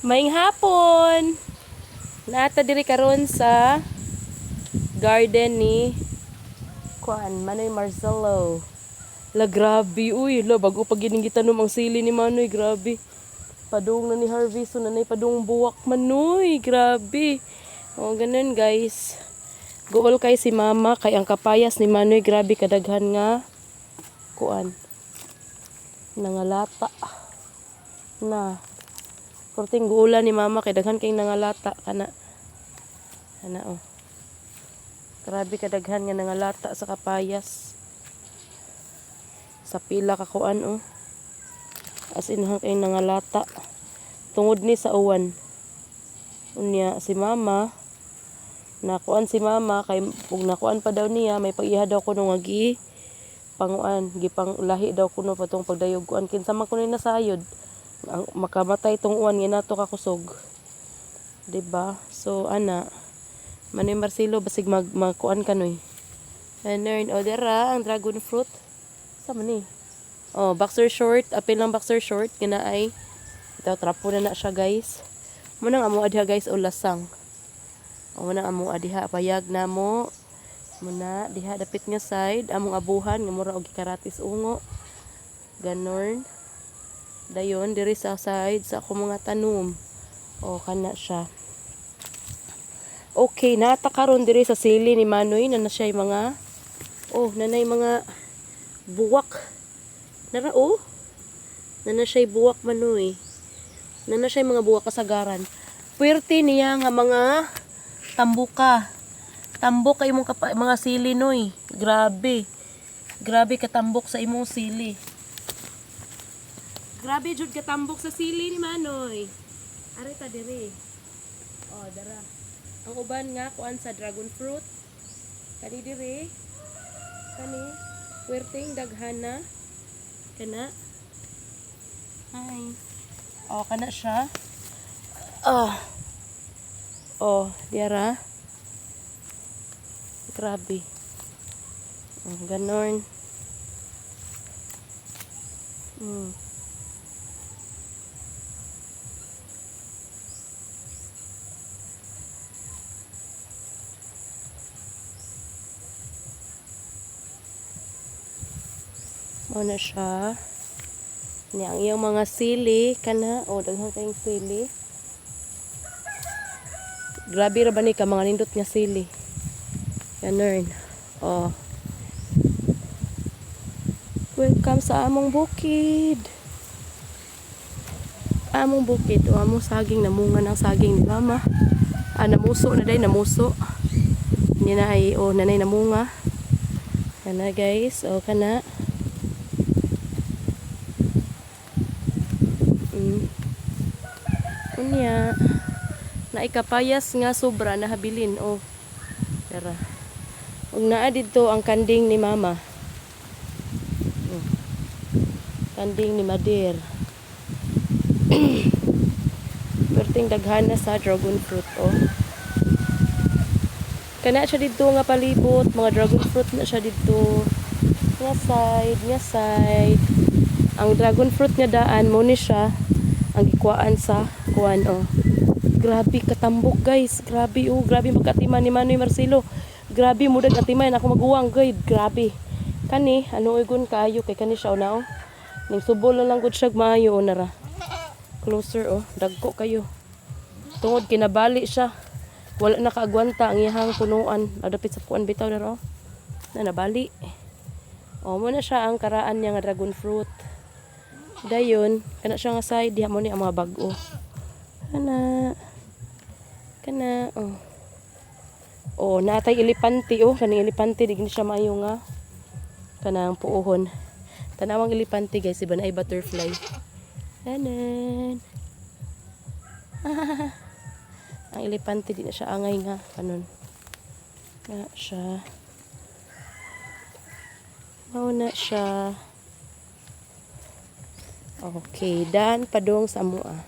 Maayong hapon. Naa ta diri karon sa garden ni kuan Manoy Marcelo. La, grabe uy, la, bago pa gining gitanom ang sili ni Manoy, grabe. Padung na ni Harvey, so nanay padung buwak, Manoy, grabe. Oh, ganun, guys. Guol kay si Mama kay ang kapayas ni Manoy, grabe kadaghan nga kuan. Nangalata. Na. Kurting guula ni Mama kay daghan kay nangalata kana. Kana oh. Grabe kadaghan nga nangalata sa kapayas. Sa pila ka kuan oh. As in kay nangalata. Tungod ni sa uwan. Unya si Mama, nakuan si Mama kay ug nakuan pa daw niya, may pag-iha daw kuno nga gi panguan, gipang lahi daw kuno patong pagdayog kuan, kinsa man kuno nasayod ang makamatay tong uwan nga nato kakusog, 'di ba? So ana, Manoy Marcelo, basig mag magkuan ka noy. And o dira ang dragon fruit sa man ni. Oh, boxer short, apil lang boxer short nga ay ito, trapo na na siya, guys. Mo nang amo diha, guys, o lasang. O mo nang amo diha, payag na mo. Muna diha dapit nga side among abuhan nga mura og gikaratis ungo. Ganon. Dayon diri sa side sa akong mga tanom. O kana siya. Okay, nata karon diri sa sili ni Manoy na na siya mga, oh, nanay mga buwak. Nara oh. Na na siya buwak, Manoy. Na na siya mga buwak kasagaran. Puwerte niya nga mga tambuka. Tambok kay imong mga sili, noy. Grabe. Grabe katambok sa imong sili. Grabe jud katambok sa sili ni Manoy. Ari ta diri. Oh, dara. Ang uban nga kuan sa dragon fruit. Kani diri. Kani puwerteng daghana. Kana. Hi. Oh, kana siya. Ah. Oh, diara. Grabe. Oh, ganon. Mao na siya. Niya ang iyang mga sili kana, oh, daghan kayong sili. Grabe ra ba ni ka mga nindot nga sili. Ganun. Oh. Welcome sa among bukid. Among bukid o among saging, namunga ng saging ni Mama. Ah, namuso na day, namuso. Hindi na ay, oh, nanay namunga. Kana, guys, oh, kana. Unya, naikapayas nga sobra nahabilin, oh. Tara. Ug naa didto ang kanding ni Mama. Oh. Kanding ni Madir. Perting daghana sa dragon fruit, oh. Kana siya didto nga palibot, mga dragon fruit na siya didto. Nga side, nga side. Ang dragon fruit nga daan mo ni siya ang gikuhaan sa kuan, oh. Grabe katambok, guys. Grabe oh, grabe magkatiman ni Manoy Marcelo. Grabe mudag atiman ako maguwang guide. Grabe. Kani ano igon kaayo kay kani siya una oh. Ning subol na lang gud siya maayo, oh, nara. Closer oh, dagko kayo. Tungod kinabali siya. Wala na kaagwanta ang iyahang punuan. Adapit sa kuan bitaw dara oh. Na nabali. Oh, mo na siya ang karaan niya nga dragon fruit. Dayon, kana siya nga side diha mo ni ang mga bag-o. Kana. Kana, oh. Oh, natay elepante oh, kaning elepante di gini siya maayo nga kanang puohon. Tanawang elepante, guys, iba na ay butterfly. Tanan. Ang elepante di na siya angay nga kanon. Na siya. Mao na siya. Okay, dan padong sa amoa.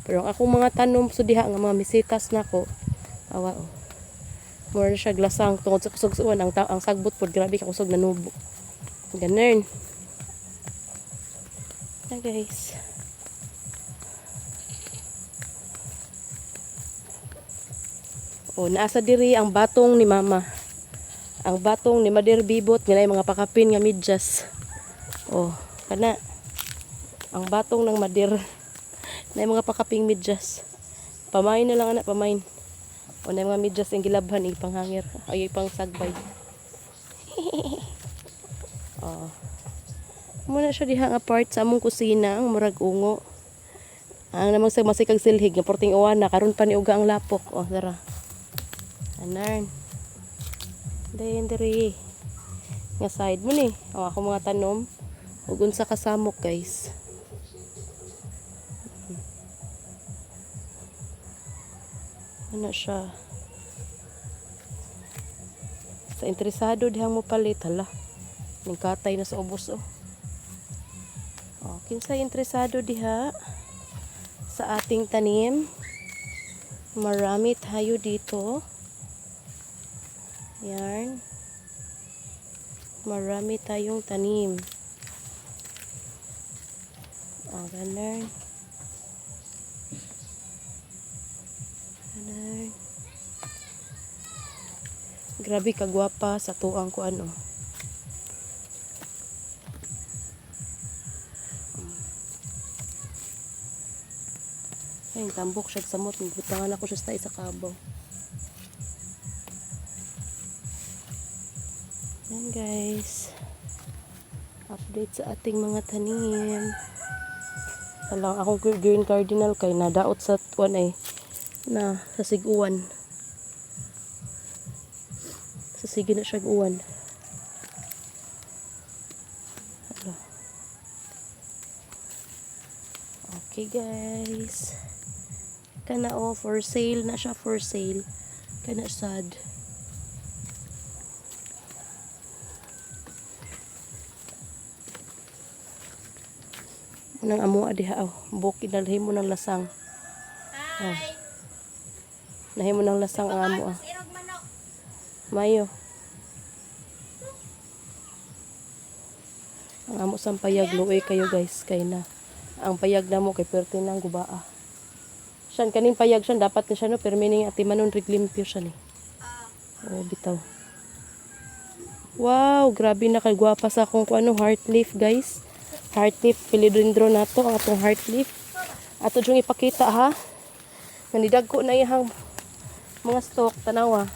Pero ang akong mga tanom so diha nga mga misitas nako. Awa oh. Mura na siya glasang tungod sa kusog sa uwan, ang sagbot pod grabe ka kusog, nanubo. Ganun. Na, guys. Oh, naasa diri ang batong ni Mama. Ang batong ni Mader Bibot nga naay mga pakapin nga medyas. Oh, kana. Ang batong ng Mader. Naay mga pakaping medyas. Pamain na lang ana, pamain. O na mga medyas ang gilabhan ipanghangir ay ipang sagbay. Oh. Muna siya diha nga part sa among kusina ang murag ungo. Ang namang sa masikag silhig nga porting uwan na karon pa ni uga ang lapok. Oh, tara. Anan. Dayon diri. Nga side mo ni. Oh, ako mga tanom. Ug unsa ka samok, guys. Ano siya? Sa interesado dihang mo palit, hala. Ning katay na sa ubos oh. Oh, kinsay interesado diha sa ating tanim? Marami tayo dito. Yarn. Marami tayong tanim. Oh, ganun. Ganun. Grabe kagwapa sa tuang ko ano. Ay, tambok siya sa samot. Butangan ako siya sa isa kabaw. Yan, guys. Update sa ating mga tanim. Alang akong green cardinal kay nadaot sa tuwan ay na sa siguan. Sa sige na siya uwan. Hala. Okay, guys. Kana oh, for sale na siya, for sale. Kana sad. Unang amo diha oh. Bukid na mo ng lasang. Hi! Nahimo ng lasang ang amo ah. Irog manok. Mayo. Ang amo sang payag luoy kayo, guys, kay na. Ang payag na mo kay perti nang gubaa. Siyan kaning payag siyan dapat ni siya no pero meaning ati manon riglimpyo siya ni. Ah, Oh, bitaw. Wow, grabe na kay gwapa sa akong kuano heart leaf, guys. Heart leaf philodendron nato ang atong heart leaf. Ato jung ipakita ha. Nanidagko na iyang mga stock tanawa.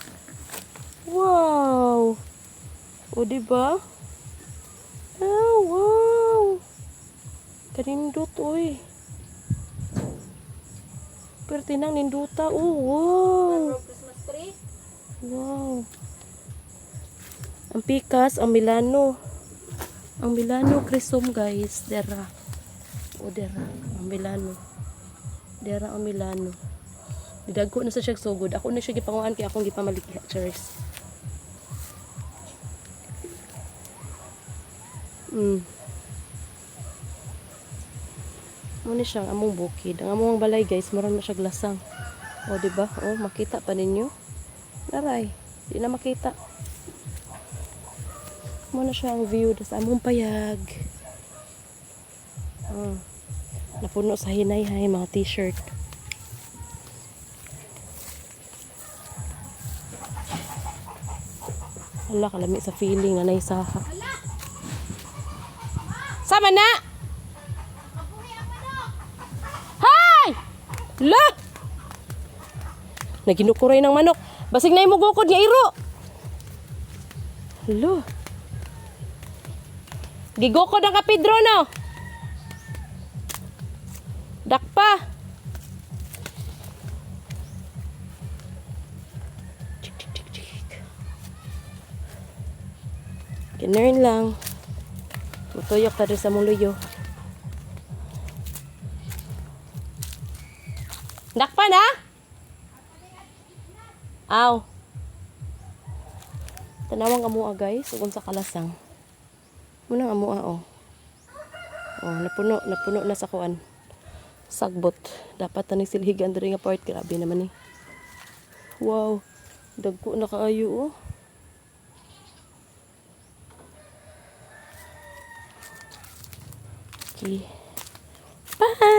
Wow. O di ba? Ah, wow. Kanindot oy. Pero tinang ninduta. Oh, wow. Christmas tree. Wow. Ang pikas, ang Milano. Ang Milano Crisum, guys. Dera. O, dera. Ang Milano. Dera ang Milano. Didagko na sa siya sugod. Ako na siya gipanguan kay akong gipamaligya. Cheers. Muna siya ang among bukid. Ang among balay, guys, maron na siya glasang. O, di ba? O, makita pa ninyo. Naray, di na makita. Muna siya ang view sa among payag. Oh, napuno sa hinay-hay mga t-shirt. Hala, kalami sa feeling na naisaha. Sama na! Hay! La! Naginukuray ng manok. Basig na imugukod nga iro. Hala. Gigukod ang kapidro no. Dakpa. Chik, chik, chik, chik. Ganun lang. Mutuyok ta diri sa muluyo. Dakpa na? Aw. Tanawang amua, guys, ug unsa kalasang. Munang amua oh. Oh, napuno, napuno na sa kuan. Sagbot. Dapat taning silhigan diri nga part, grabe naman ni. Wow. Dagko na kaayo oh. Okay. Bye.